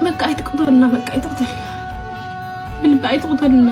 በቃ ኣይትቅተሉና፣ በቃ ኣይትቅተሉና፣ ብልቢ ኣይትቅተሉና።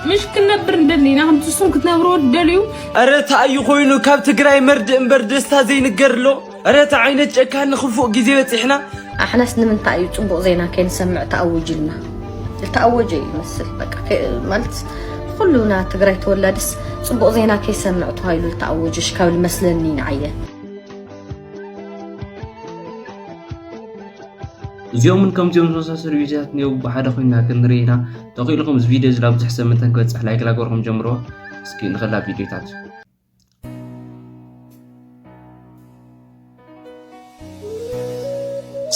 ምሽ ክንነብር እንደሊና ከምቲ ንስኹም ክትነብርዎ ትደልዩ። ኧረ እንታይ እዩ ኮይኑ? ካብ ትግራይ መርድእ እምበር ደስታ ዘይንገርሎ። ኧረ እንታይ ዓይነት ጨካን ንክፉእ ግዜ በፂሕና። ኣሕናስ ንምንታይ እዩ ጽቡቕ ዜና ከይንሰምዕ ተኣውጅልና? ዝተኣወጀ እዩ ይመስል። በቃ ከ-፣ ማለት ኩሉና ትግራይ ተወላድስ ጽቡቕ ዜና ከይሰምዕ ተባሂሉ ዝተኣወጀሽ ካብ ልመስለኒ ንዓየ። እዚኦምን ከምዚኦም ዝመሳሰሉ ቪድዮታት እኒኦ ብሓደ ኮይና ክንርኢ ኢና። ተኽኢልኩም እዚ ቪድዮ እዚ ናብ ብዙሕ ሰብ መጠን ክበፅሕ ላይክ ላገርኩም ጀምሮ። እስኪ ንኸላ ቪድዮታት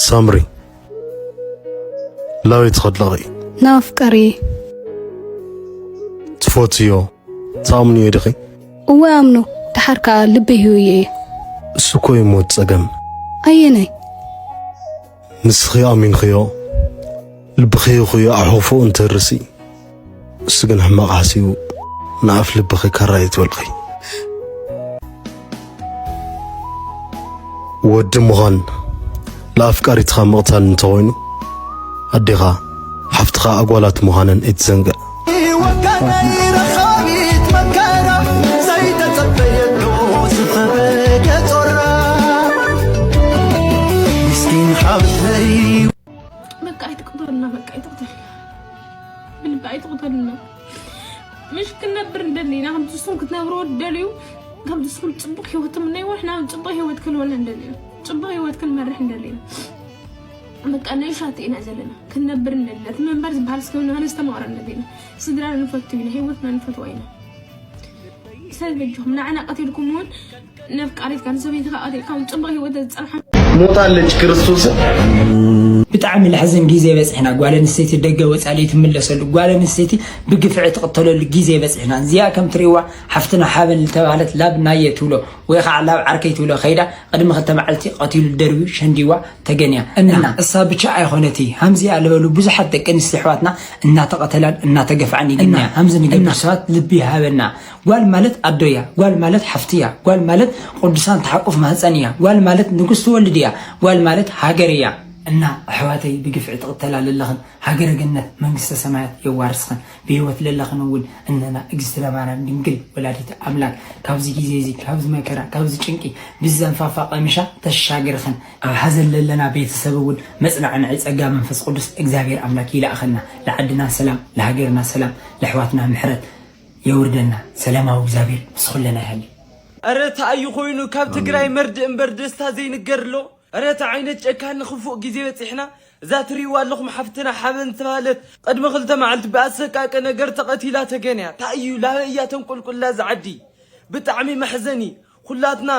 ሳምሪ ላበይ ትኸድለኺ? ናፍቀሪ ትፈትዮ ትኣምንዮ ዲኺ? እወ ኣምኖ ደሓር ከኣ ልበይ ህውየ እየ። እሱ እኮ እዩ ሞት ጸገም። ኣየናይ? ንስኺ ኣሚንኽዮ ልብኺ ይኹዮ ኣሕቑፎ እንትርሲ እሱ ግን ሕማቕ ሓሲቡ ንኣፍ ልብኺ ካራ ይትበልኺ። ወዲ ምዃን ለኣፍቃሪትኻ ምቕታል እንተኾይኑ ኣዴኻ ሓፍትኻ ኣጓላት ምዃነን ኣይትዘንግዕ። ወጋናይ ረኻቢት መከራ ዘይተጸበየቶ ዝኸበደ ጾራ ምስኪን ሓብተይ በቃ ኣይትቅተሉና፣ በቃ ኣይትቅተሉና፣ ብልቢ ኣይትቅተሉና። ምሽ ክንነብር እንደሊና ከምቲ ንስኹም ክትነብርዎ ትደልዩ፣ ከምቲ ንስኹም ጽቡቕ ህይወት ትምነይዎ ንሕና እውን ጽቡቕ ህይወት ክንወለ እንደሊና፣ ጽቡቕ ህይወት ክንመርሕ እንደሊና። በቃ ነይሻት ኢና ዘለና ክንነብር እንደሊና። እቲ መንበር ዝበሃል እስከ ንሕና ዝተማቕረ እንደሊና ስድራ ንፈቱ ኢና፣ ህይወትና ንፈትዋ ኢና። ሰብ በጅኹም ንዓና ቀቲልኩም እውን ነፍቃሪትካ ንሰበይትኻ ቀቲልካ እውን ጽቡቕ ህይወት ዝጸንሓ ሞታለች ክርስቶስ ብጣዕሚ ለሕዝን ግዜ በፂሕና። ጓል ኣንስተይቲ ደገ ወፃ ዘይትምለሰሉ፣ ጓል ኣንስተይቲ ብግፍዒ ትቕተለሉ ግዜ በፂሕና። እዚኣ ከም ትሪእዋ ሓፍትና ሓበን ዝተባህለት ላብ ናየ ትብሎ ወይ ከዓ ላብ ዓርከይ ትብሎ ከይዳ ቅድሚ ክልተ መዓልቲ ቀቲሉ ደርብዩ ሸንዲዋ ተገንያ እና እሳ ብቻ ኣይኾነቲ ሃምዚኣ ልበሉ ብዙሓት ደቂ ኣንስትዮ ኣሕዋትና እናተቐተላን እናተገፍዓን ይግንያ። ሃምዚ ንገብር ሰባት ልቢ ይሃበና። ጓል ማለት ኣዶ እያ። ጓል ማለት ሓፍቲ እያ። ጓል ማለት ቅዱሳን ተሓቁፍ ማህፀን እያ። ጓል ማለት ንጉስ ትወልድ እያ። ጓል ማለት ሃገር እያ። እና ኣሕዋተይ ብግፍዒ ትቕተላ ለለኽን ሃገረ ገነት መንግስተ ሰማያት የዋርስኽን። ብህይወት ለለኽን እውን እነና እግዝእትነ ማርያም ድንግል ወላዲተ ኣምላክ ካብዚ ግዜ እዚ ካብዚ መከራ ካብዚ ጭንቂ ብዘንፋፋ ቀሚሻ ተሻግርኽን። ኣብ ሓዘን ለለና ቤተሰብ እውን መጽናዕንዒ ጸጋ መንፈስ ቅዱስ እግዚኣብሔር ኣምላክ ይልኣኸልና። ለዓድና ሰላም፣ ለሃገርና ሰላም፣ ለሕዋትና ምሕረት የውርደልና። ሰላማዊ እግዚኣብሔር ምስ ኩለና ይሃሊ። ኧረ እንታይ እዩ ኮይኑ ካብ ትግራይ መርድእ እምበር ደስታ ዘይንገር ኣሎ። ኧረ እንታይ ዓይነት ጨካን ንክፉእ ግዜ በፂሕና። እዛ ትሪእዋ ኣለኹም ሓፍትና ሓበን ዝተባህለት ቅድሚ ክልተ መዓልቲ ብኣሰቃቂ ነገር ተቐቲላ ተገንያ። እንታይ እዩ ላበይ እያ ተንቁልቁላ እዛ ዓዲ? ብጣዕሚ መሕዘኒ። ኩላትና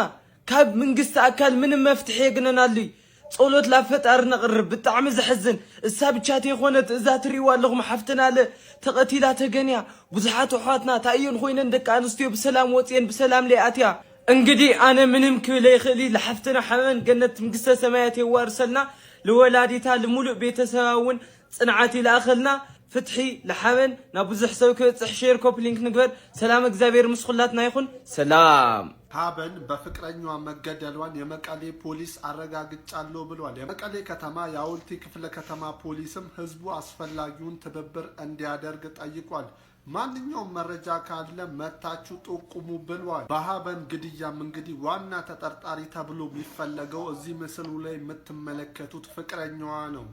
ካብ መንግስቲ ኣካል ምንም መፍትሒ የግነናሉይ። ጸሎት ላብ ፈጣሪ ነቕርብ። ብጣዕሚ ዘሕዝን። እሳ ብቻ ተይኮነት እዛ ትሪእዋ ኣለኹም ሓፍትና ለ ተቐቲላ ተገንያ። ብዙሓት ኣሕዋትና እንታይ እየን ኮይነን ደቂ ኣንስትዮ ብሰላም ወፅየን ብሰላም ለይኣትያ። እንግዲህ ኣነ ምንም ክብል ኣይኽእልይ። ለሓፍትና ሓበን ገነት መንግስተ ሰማያት የዋርሰልና። ልወላዲታ ልሙሉእ ቤተሰባ እውን ፅንዓት ይልኣኸልና። ፍትሒ ለሓበን ናብ ብዙሕ ሰብ ክበፅሕ ሼር ኮፕሊንክ ንግበር። ሰላም እግዚኣብሔር ምስ ኩላትና ይኹን። ሰላም። ሀበን በፍቅረኛዋ መገደሏን የመቀሌ ፖሊስ አረጋግጫለሁ ብሏል። የመቀሌ ከተማ የሐውልቲ ክፍለ ከተማ ፖሊስም ህዝቡ አስፈላጊውን ትብብር እንዲያደርግ ጠይቋል። ማንኛውም መረጃ ካለ መታችሁ ጠቁሙ ብሏል። በሀበን ግድያም እንግዲህ ዋና ተጠርጣሪ ተብሎ የሚፈለገው እዚህ ምስሉ ላይ የምትመለከቱት ፍቅረኛዋ ነው።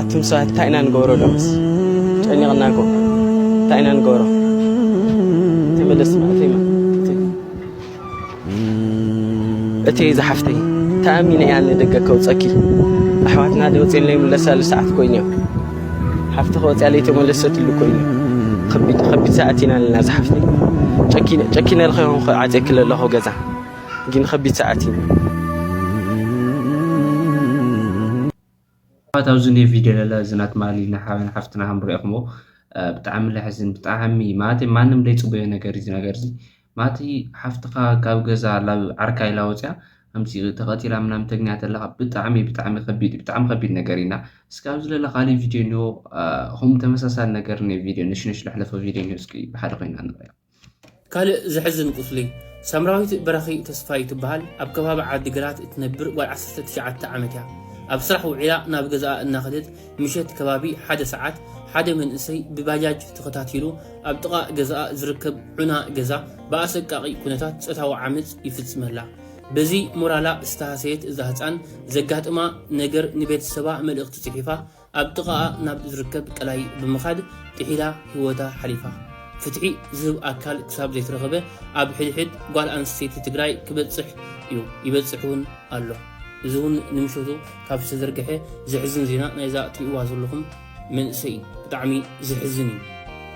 ኣቱም ሰባት እንታይ ኢና ንገብሮ ሎምስ? ጨኒቕና እኮ እንታይ ኢና ንገብሮ? ተመለስ ማለት እዩ። እቲ ዝሓፍተይ ተኣሚነ እያ ንደገ ከውፀኪ ኣሕዋትና ደውፅን ለይምለሳሉ ሰዓት ኮይንዮ ሓፍቲ ከወፅያ ለይተመለሰትሉ ኮይንዮ ከቢድ ከቢድ ሰዓት ኢና ኣለና ዝሓፍተይ ጨኪነ ጨኪነ ልኸ ይኹን ዓፅየኪ ለለኹ ገዛ ግን ከቢድ ሰዓት እዩ። ሰባት ኣብዚ እንደ ቪድዮ ለለ እዚ ናትማሊ ንሓበን ሓፍትና ከም ሪእኹሞ ብጣዕሚ ለሕዝን ብጣዕሚ ማለት ማንም ዘይፅበዮ ነገር እዚ ነገር እዚ ማለት ሓፍትኻ ካብ ገዛ ላብ ዓርካ ኢላ ወፅያ ኣምፂ ተቐቲላ ምናምን ተግንያ ተለኻ ብጣዕሚ ብጣዕሚ ከቢድ ብጣዕሚ ከቢድ ነገር ኢና እስኪ ኣብዚ ለለ ካሊእ ቪድዮ እኒኦ ከምኡ ተመሳሳሊ ነገር ኒ ቪድዮ ንሽንሽ ለሕለፈ ቪድዮ እኒኦ እስኪ ብሓደ ኮይና ንሪኦ ካልእ ዘሕዝን ቁስሊ ሳምራዊት በራኺ ተስፋይ ትበሃል ኣብ ከባቢ ዓዲ ግራት እትነብር ጓል ዓሰርተ ትሽዓተ ዓመት እያ። ኣብ ስራሕ ውዒላ ናብ ገዛኣ እናኸደት፣ ምሸት ከባቢ ሓደ ሰዓት ሓደ መንእሰይ ብባጃጅ ተኸታቲሉ ኣብ ጥቓ ገዛኣ ዝርከብ ዑና ገዛ ብኣሰቃቒ ኩነታት ጾታዊ ዓመጽ ይፍጽመላ። በዚ ሞራላ ዝተሃሰየት እዛ ህጻን፣ ዘጋጥማ ነገር ንቤተሰባ መልእኽቲ ጽሒፋ፣ ኣብ ጥቓኣ ናብ ዝርከብ ቀላይ ብምኻድ ጥሒላ ህይወታ ሓሊፋ። ፍትሒ ዝህብ ኣካል ክሳብ ዘይተረኸበ፣ ኣብ ሕድሕድ ጓል ኣንስተይቲ ትግራይ ክበጽሕ እዩ፣ ይበጽሕ እውን ኣሎ። እዚ እውን ንምሸቱ ካብ ዝተዘርግሐ ዘሕዝን ዜና ናይዛ ትርእይዋ ዘለኹም መንእሰይ እዩ። ብጣዕሚ ዘሕዝን እዩ።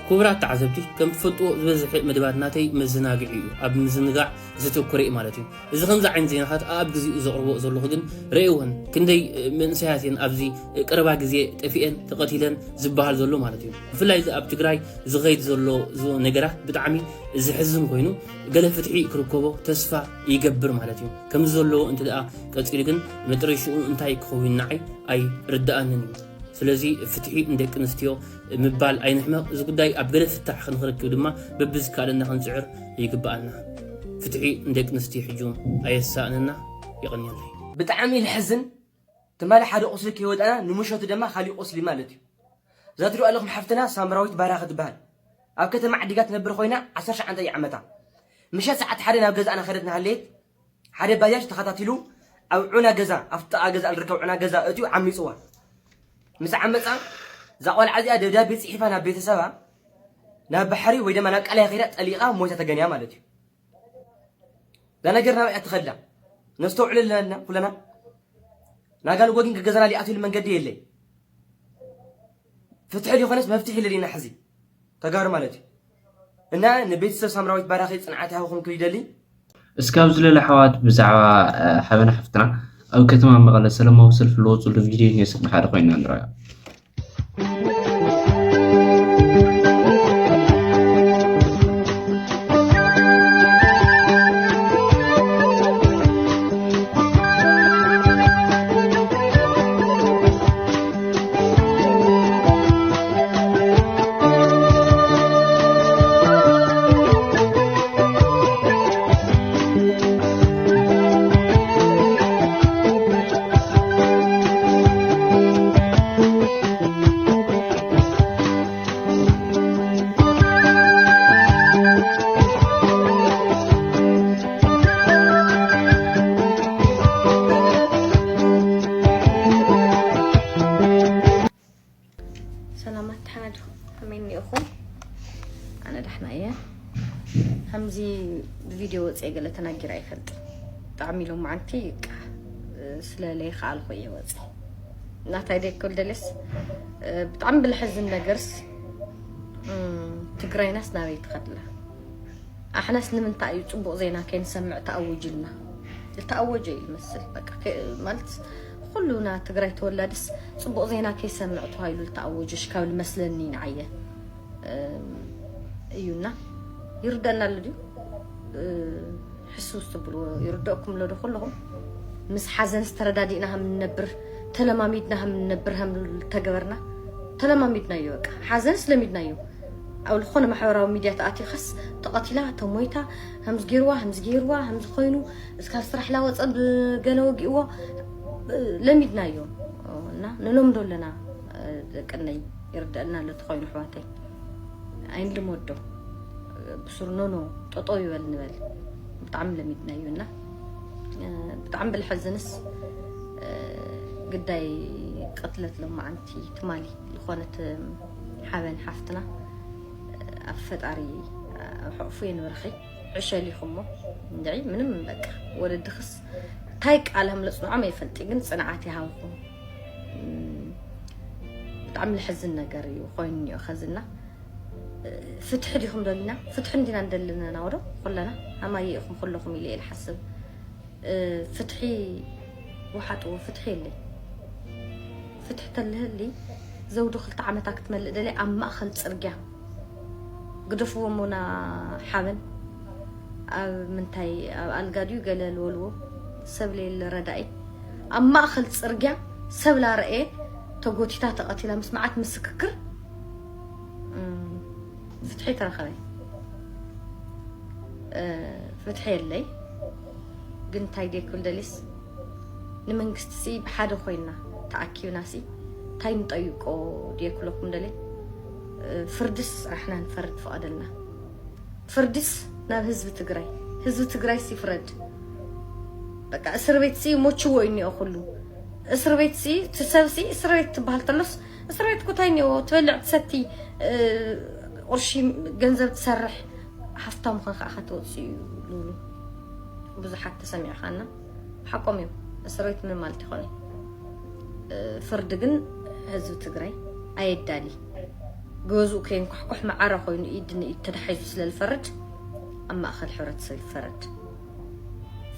ክቡራት ተዓዘብቲ፣ ከም ትፈልጥዎ ዝበዝሐ መደባት ናተይ መዘናግዒ እዩ። ኣብ ምዝንጋዕ ዘተኮረ እዩ ማለት እዩ። እዚ ከምዚ ዓይነት ዜናታት ኣብ ግዜኡ ዘቕርቦ ዘለኹ ግን ርእይወን፣ ክንደይ መንእሰያት እየን ኣብዚ ቀረባ ግዜ ጠፊአን ተቐቲለን ዝበሃል ዘሎ ማለት እዩ። ብፍላይ እዚ ኣብ ትግራይ ዝኸይድ ዘሎ ዝ-፣ ነገራት ብጣዕሚ ዘሕዝን ኮይኑ፣ ገለ ፍትሒ ክርከቦ ተስፋ ይገብር ማለት እዩ። ከምዚ ዘለዎ እንተ ደኣ ቀጺሉ ግን መጨረሽኡ እንታይ ክኸውን ንዓይ ኣይርድኣንን እዩ። ስለዚ ፍትሒ ንደቂ ኣንስትዮ ምባል ኣይንሕመቕ። እዚ ጉዳይ ኣብ ገለ ፍታሕ ክንክረክብ ድማ በብዝከኣለና ክንጽዕር ይግብኣና። ፍትሒ ንደቂ ኣንስትዮ ሕጂ እውን ኣየሳእነና። የቐንየለይ። ብጣዕሚ ልሕዝን። ትማሊ ሓደ ቁስሊ ከይወጣና ንምሸቱ ድማ ካሊእ ቁስሊ ማለት እዩ። እዛ ትሪኦ ኣለኹም ሓፍትና ሳምራዊት ባራኺ ትበሃል። ኣብ ከተማ ዓዲግራት ትነብር ኮይና ዓሰርተ ሸዓተ ዓመታ። ምሸት ሰዓት ሓደ ናብ ገዛኣ እናኸደት እናሃለየት ሓደ ባጃጅ ተኸታቲሉ ኣብ ዑና ገዛ፣ ኣብቲ ጥቓ ገዛ ዝርከብ ዑና ገዛ እትዩ ዓሚፅዋ። ምስ ዓመፃ እዛ ቆልዓ እዚኣ ደብዳቤ ፅሒፋ ናብ ቤተሰባ ናብ ባሕሪ ወይ ድማ ናብ ቀላይ ከይዳ ጠሊቓ ሞይታ ተገንያ ማለት እዩ። እዛ ነገር ናብኣ እያ ትኸዳ። ነስተውዕል ኣለና ኩለና። ናጋን ጎጊን ገገዛና ሊኣትሉ መንገዲ የለይ። ፍትሒ ሊኾነስ መፍትሒ ለሊና ሕዚ ተጋሩ ማለት እዩ። እና ንቤተሰብ ሳምራዊት ባራኺ ጽንዓት ይሃብኹም ክብል ይደሊ። እስካብ ዝለለ ኣሕዋት ብዛዕባ፣ እ፣ ሓበን ሓፍትና ኣብ ከተማ መቐለ ሰላማዊ ሰልፊ ለወፅሉ ቪድዮ ኔስቕ ሓደ ኮይና ንረኣዮ። ሰላማት፣ ደሓና ዲኹም? ከመይ እኒኢኹም? ኣነ ደሕና እየ። ከምዚ ብቪድዮ ወፅየ ገለ ተናጊረ ኣይፈልጥን። ብጣዕሚ ሎማዓንቲ፣ በቃ፣ ስለ ለይከኣልኩ እየ ወፅየ። ናታይ ደይኮል ደሌስ፣ ብጣዕሚ ብልሕዝን ነገርስ፣ እም፣ ትግራይናስ ናበይ ትኸድላ? ኣሕናስ ንምንታይ እዩ ጽቡቕ ዜና ከይንሰምዕ ተኣዊጅልና? ዝተኣወጀ እዩ ዝመስል። በቃ፣ ከ-፣ ማለት፣ ኩሉና ትግራይ ተወላድስ ጽቡቕ ዜና ከይሰምዕ ተባሂሉ ዝተኣወጀ ሽካብ ዝመስለኒ ንዓየ። እም፣ እዩና። ይርደኣና ኣሎ ድዩ? እ፣ ሕስውስ ትብልዎ ይርደእኩም ኣሎ ዶ ኩለኹም? ምስ ሓዘንስ ተረዳዲእና ከም ንነብር፣ ተለማሚድና ከም ንነብር ከም ተገበርና፣ ተለማሚድናዮ በቃ። ሓዘንስ ለሚድናዮ። ኣብ ዝኾነ ማሕበራዊ ሚድያ ተኣቲኻስ ተቐቲላ፣ ተሞይታ፣ ከምዚ ገይርዋ፣ ከምዚ ገይርዋ፣ ከምዚ ኮይኑ፣ እስካብ ስራሕ ላወፀ ብገለ ወጊእዎ፣ ለሚድናዮ። እና ንለምዶ ኣለና፣ ደቅነይ፣ ይርደአልና ኣሎ ተኾይኑ ኣሕዋተይ። ኣይንልመዶ። ብሱር ኖኖ፣ ጠጠው ይበል ንበል። ብጣዕሚ ለሚድናዮ እና፣ ብጣዕሚ ብልሐዝንስ፣ ግዳይ ቅትለት ሎማዓንቲ ትማሊ ዝኾነት ሓበን ሓፍትና፣ ኣብ ፈጣሪ ኣብ ሕቑፉ የንብርኺ። ዕሸል ኢኹሞ እንድዒ ምንም በቃ ወለድኽስ እንታይ ቃል ከም ለጽንዖም ኣይፈልጥ፣ ግን ጽንዓት ይሃብኹም። እም፣ ብጣዕሚ ለሕዝን ነገር እዩ ኮይኑ እኒኦ። ከዝና ፍትሒ ዲኹም ደሊና? ፍትሒ እንዲና እንደልነና ወዶ ኩለና ኣማየ ኢኹም ኩለኹም ኢለ እየ ልሓስብ። እ፣ ፍትሒ ወሓጥዎ፣ ፍትሒ የለይ። ፍትሒ ተልህሊ ዘውዲ ክልተ ዓመታ ክትመልእ ደልያ ኣብ ማእኸል ጽርግያ ግደፍዎ እሞና ሓበን ኣብ ምንታይ ኣብ ኣልጋ ድዩ ገለ ልበልዎ ሰብ ለየለ ረዳኢ ኣብ ማእኸል ጽርግያ ሰብ ላረኤ ተጎቲታ ተቐቲላ ምስ መዓት ምስክክር እም፣ ፍትሒ ተረኸበ። እ፣ ፍትሒ የለይ። ግን እንታይ ደይክብል ደሊስ ንመንግስቲ ሲ ብሓደ ኮይና ተኣኪብና ሲ እንታይ ንጠይቆ ድየ ክብለኩም ደለ? ፍርድስ ራሕና ንፈርድ ፍቐደልና። ፍርድስ ናብ ህዝቢ ትግራይ፣ ህዝቢ ትግራይ ሲፍረድ። በቃ እስር ቤት ሲ ሞችዎ እዩ እኒኦ ኩሉ። እስር ቤት ሲ ትሰብ ሲ እስር ቤት ትበሃል ተሎስ እስር ቤት ኩታይ እኒኦ ትበልዕ ትሰቲ ቁርሺ ገንዘብ ትሰርሕ ሃፍታም ኾንካ ኢኻ ትወፅእ እዩ ዝብሉ ብዙሓት ተሰሚዕኻና። ሓቆም እዮም። እስር ቤት ምን ማለት ይኾነ? ፍርድ ግን ህዝቢ ትግራይ ኣየዳሊ። ገዝኡ ከይንኳሕኩሕ መዓረ ኮይኑ ኢድ ንኢድ ተዳሒዙ ስለልፈርድ ኣብ ማእኸል ሕብረተሰብ ይፈረድ።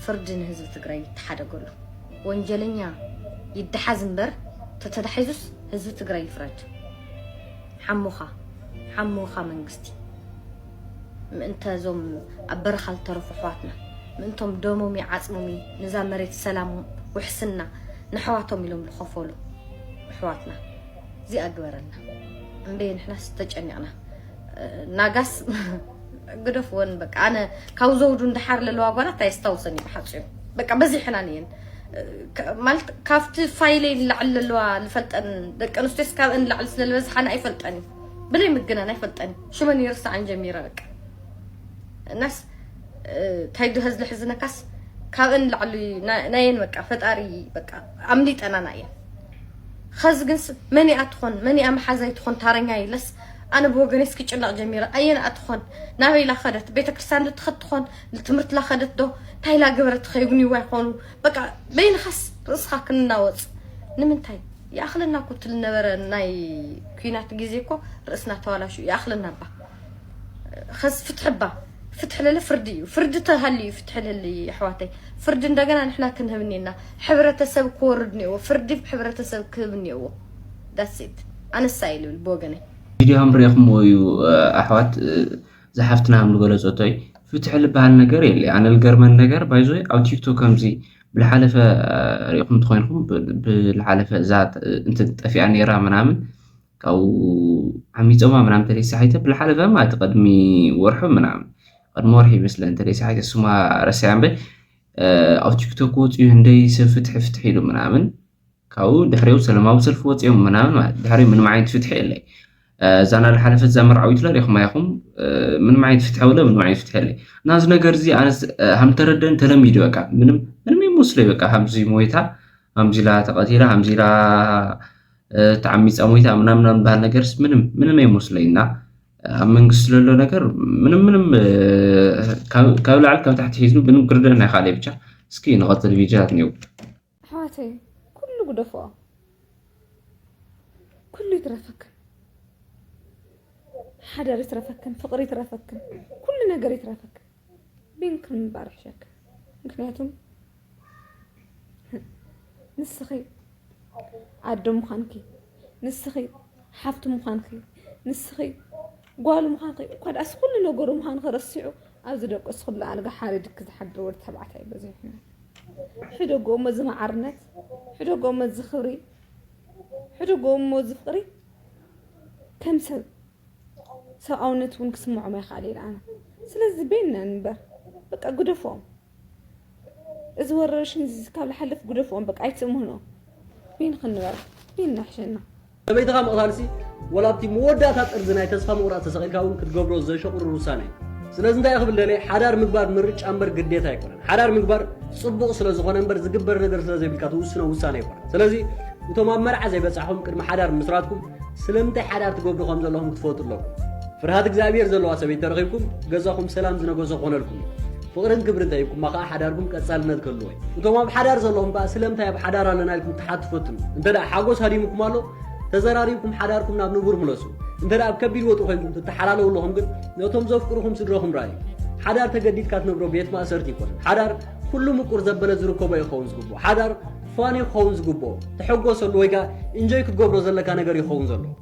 ፍርዲ ንህዝቢ ትግራይ ይተሓደገሉ። ወንጀለኛ ይደሓዝ እምበር ተተዳሒዙስ ህዝቢ ትግራይ ይፍረድ። ሓሙኻ ሓሙኻ መንግስቲ ምእንተ እዞም ኣብ በረኻ ዝተረፉ ኣሕዋትና ምእንቶም ደሞም ዓፅሞም ነዛ መሬት ሰላም ውሕስና ንኣሕዋቶም ኢሎም ዝኸፈሉ ኣሕዋትና እዚኣ ግበረልና። እምበይ ንሕናስ ተጨኒቕና። ናጋስ ግደፍወን በቃ። ኣነ ካብ ዘውዱ እንዳሓር ለለዋ ጓላት ኣየስታውሰን እዩ ብሓፂሩ። በቃ በዚሕናን እየን ማለት ካብቲ ፋይለይ ንላዕሊ ለለዋ ዝፈልጠን ደቂ ኣንስትዮስ ካብአን ንላዕሊ ስለዝበዝሓን ኣይፈልጠን እዩ። ብለይ ምግናን ኣይፈልጠን እዩ። ሽመን ይርስዓን ጀሚረ በቃ። እናስ እንታይ ዶ ህዝሊ ሕዝነካስ ካብአን ንላዕሊ ናየን በቃ ፈጣሪ በቃ ኣምሊጠናና እየን። ኸዚ ግንስ መን እያ ትኾን መን እያ መሓዛይ ትኾን ታረኛ ኢለስ ኣነ ብወገነይ እስኪ ጭነቕ ጀሚረ። ኣየን እያ ትኾን ናበይ ላኸደት ቤተክርስትያን ዶ ትኸድ ትኾን ንትምህርት ላኸደት ዶ እንታይ ላገበረት ኸይጉንይዋ ይኾኑ። በቃ በይንኻስ ርእስኻ ክንናወፅ ንምንታይ ይኣኽለና እኮ እቲ ዝነበረ ናይ ኩናት ግዜ እኮ ርእስና ተዋላሹ ይኣኽለና እባ። ኸስ ፍትሒ እባ ፍትሒ ለለ ፍርዲ እዩ። ፍርዲ ተሃልዩ እዩ ፍትሒ ለለ እዩ ኣሕዋተይ። ፍርዲ እንደገና ንሕና ክንህብ እኒና ሕብረተሰብ ክወርድ እኒዎ። ፍርዲ ሕብረተሰብ ክህብ እኒዎ። ዳሴት ኣነሳ እዩ ልብል ብወገነይ። ቪድዮ ከም ርኢኹምዎ እዩ ኣሕዋት ዝሓፍትና ከም ዝገለፀቶ እዩ። ፍትሒ ዝበሃል ነገር የለ። ኣነ ዝገርመን ነገር ባይዞ ኣብ ቲክቶክ ከምዚ ብልሓለፈ ርኢኹም ትኾይንኩም ብልሓለፈ እዛ እንትን ጠፊኣ ነይራ ምናምን ካብኡ ዓሚፀማ ምናምን ተለይሳ ሓይተ ብልሓለፈ ማለት ቅድሚ ወርሑ ምናምን ቅድሚ ወርሒ ይመስለ እንተለይሳ ሓይተ ስማ ረስያ እምበ ኣብ ቲክቶክ ወፂኡ ህንደይ ሰብ ፍትሒ ፍትሒ ኢሉ ምናምን ካብኡ ድሕሪኡ ሰላማዊ ሰልፊ ወፂኦም ምናምን ማለት ድሕሪኡ ምንም ዓይነት ፍትሒ የለይ። እዛ ናዝሓለፈት እዛ መርዓዊት ለ ሪኹማ ኢኹም ምንም ዓይነት ፍትሒ ውለ ምንም ዓይነት ፍትሒ የለይ። ናዚ ነገር እዚ ኣነስ ሃምተረደን ተለሚዱ በቃ ምንም ምንም ይመስለይ በቃ ሃምዚ ሞይታ ሃምዚላ ተቐቲላ ሃምዚላ ተዓሚፃ ሞይታ ምናምናም በሃል ነገርስ ምንም ምንም ኣይመስለይ እና ኣብ መንግስቲ ለሎ ነገር ምንም ምንም ካብ ላዕሊ ካብ ታሕቲ ሒዝሉ ምንም ክርደን ኣይካለ ብቻ። እስኪ ንቐፅል ቪድዮታት እኒው። ኣሕዋተይ ኩሉ ግደፍኦ ኩሉ ይትረፈክን ሓዳር ይትረፈክን ፍቕሪ ይትረፈክን ኩሉ ነገር ይትረፈክን ቢንክን ምባር ይሕሸክ ምክንያቱም ንስኺ ኣዶ ምዃንኪ ንስኺ ሓፍቲ ምዃንኪ ንስኺ ጓል ምዃንኪ እኳ ደኣስ ኩሉ ነገሩ ምዃንኪ ረሲዑ ኣብዚ ደቂ ስኹሉ ኣልጋ ሓሪድኪ ዝሓድር ወዲ ተባዕታይ በዚሑ ሕደጎ እሞ እዚ መዓርነት ሕደጎ እሞ እዚ ክብሪ ሕደጎ እሞ እዚ ፍቕሪ ከም ሰብ ሰብኣውነት እውን ክስምዖም ኣይክኣል ኢለ ኣነ ስለዚ በይንና ንበር በቃ ግደፎም እዚ ወረርሽን እዚ ካብ ዝሓልፍ ግደፎም በቃ ኣይትእምኖ በይንኺ ንበር በይንና ይሕሸና ሰበይትኻ ምቕታልሲ ወላ ኣብቲ መወዳእታ ጥርዚ ናይ ተስፋ ምቑራፅ ተሰቒልካ እውን ክትገብሮ ዘሸቑርር ውሳነ እዩ። ስለዚ እንታይ ክብል ደልየ ሓዳር ምግባር ምርጫ እምበር ግዴታ ኣይኮነን። ሓዳር ምግባር ፅቡቕ ስለዝኾነ እምበር ዝግበር ነገር ስለዘይብልካ ትውስኖ ውሳነ ኣይኮነን። ስለዚ እቶም ኣብ መርዓ ዘይበፃሕኹም ቅድሚ ሓዳር ምስራትኩም ስለምንታይ ሓዳር ትገብሩ ከም ዘለኹም ክትፈልጡ ኣለኩም። ፍርሃት እግዚኣብሔር ዘለዋ ሰበይቲ ተረኺብኩም ገዛኹም ሰላም ዝነገሶ ክኾነልኩም እዩ። ፍቕርን ክብርን ተሂብኩማ ከዓ ሓዳርኩም ቀፃልነት ክህልዎ እዩ። እቶም ኣብ ሓዳር ዘለኹም ከዓ ስለምንታይ ኣብ ሓዳር ኣለና ኢልኩም ትሓቱ ፈትኑ። እንተ ደኣ ሓጎስ ሃዲሙኩም ኣሎ ተዘራሪብኩም ሓዳርኩም ናብ ንቡር ምለሱ። እንተ ደኣ ኣብ ከቢድ ወጥሪ ኮይንኩም ትተሓላለዉ ኣለኹም ግን ነቶም ዘፍቅሩኹም ስድረኹም ረኣዩ። ሓዳር ተገዲድካ ትነብሮ ቤት ማእሰርቲ ይኮነን። ሓዳር ኩሉ ምቁር ዘበለ ዝርከቦ እዩ ክኸውን ዝግብኦ። ሓዳር ፋን እዩ ክኸውን ዝግብኦ። ትሕጎሰሉ ወይ ከዓ ኢንጆይ ክትገብሮ ዘለካ ነገር እዩ ክኸውን ዘለዎ።